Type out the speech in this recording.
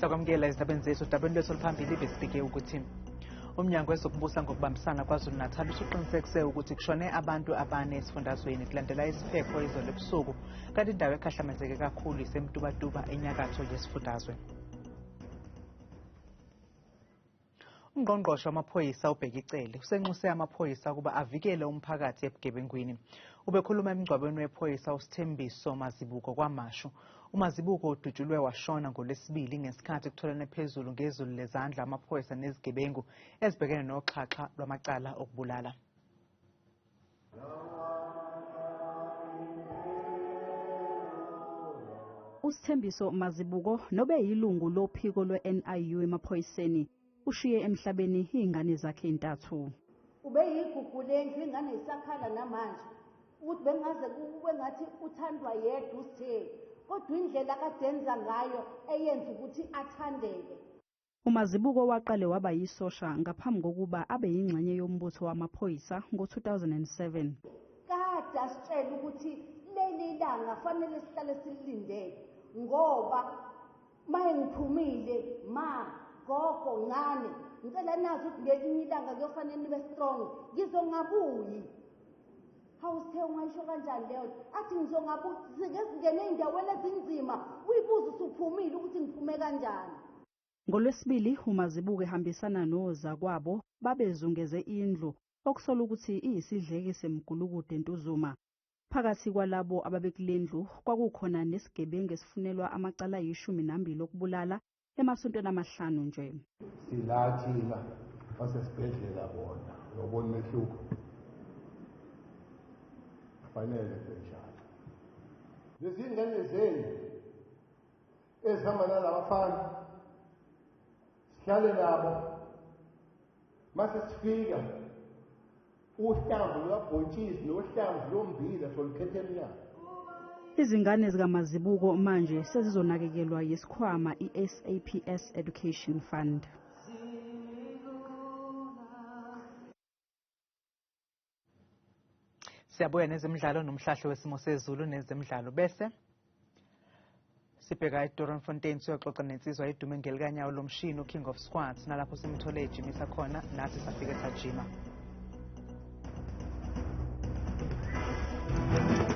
Sakwamukela ezindabeni zethu. Odabeni lwethu oluphambili besibike ukuthi umnyango wezokubusa ngokubambisana KwaZulu-Natal usuqinisekise ukuthi kushone abantu abane esifundazweni kulandela isiphepho izolo ebusuku, kanti indawo ekhahlamezeke kakhulu iseMtubatuba enyakatho yesifundazwe. Ungqongqoshe wamaphoyisa uBheki Cele usenxuse amaphoyisa ukuba avikele umphakathi ebugebengwini. Ubekhuluma emngcwabeni wephoyisa uSithembiso Mazibuko KwaMashu. UMazibuko udutshulwe washona ngoLwesibili ngesikhathi kutholene phezulu ngezulu lezandla amaphoyisa nezigebengu ezibhekene noxhaxha lwamacala okubulala. USithembiso Mazibuko nobe yilungu lophiko lwe-NIU emaphoyiseni ushiye emhlabeni izingane zakhe intathu. Ube yigugu lendlu, ingane isakhala namanje ukuthi bengaze kube ngathi uthandwa yedwa uSithe, kodwa indlela akadenza ngayo eyenza ukuthi athandeke. UMazibuko waqale waba yisosha ngaphambi kokuba abe yingxenye yombutho wamaphoyisa ngo-2007. Kade asitshela ukuthi leli langa fanele sihlale sililindele, ngoba maye ngiphumile ma gogo ngane ngicela nazi ukuthi ngelinye ilanga kuyofanele nibe strong, ngizongabuyi. Hawu Sithe, ungayisho kanjani leyo? Athi ngizongabuyi, sike singene ey'ndaweni ezinzima, uyibuze usuphumile ukuthi ngiphume kanjani. NgoLwesibili uMazibuko ehambisana nozakwabo babezungeze indlu okusola ukuthi iyisidleke semgulukudu eNtuzuma. Phakathi kwalabo ababekulendlu kwakukhona nesigebengu esifunelwa amacala ayi-12 okubulala emasontweni amahlanu nje. Sila thina basesibhedlela bona, uyobona umehluko. Kufanele kube njalo. Lezi ngane zenu ezihamba nalabafana sihlale nabo, mase sifika uhlamvu lwabhontshisi nohlamvu lombila solukhetha emnyango. Izingane zikaMazibuko manje sezizonakekelwa yisikhwama i-SAPS Education Fund. Siyabuya nezemidlalo nomhlahlo wesimo sezulu nezemidlalo, bese sibheka eDoornfontein siyoxoxa nensizwa edume ngelikanyawo lomshini uKing of Squats, nalapho simthole ejimisa khona, nathi safike sajima.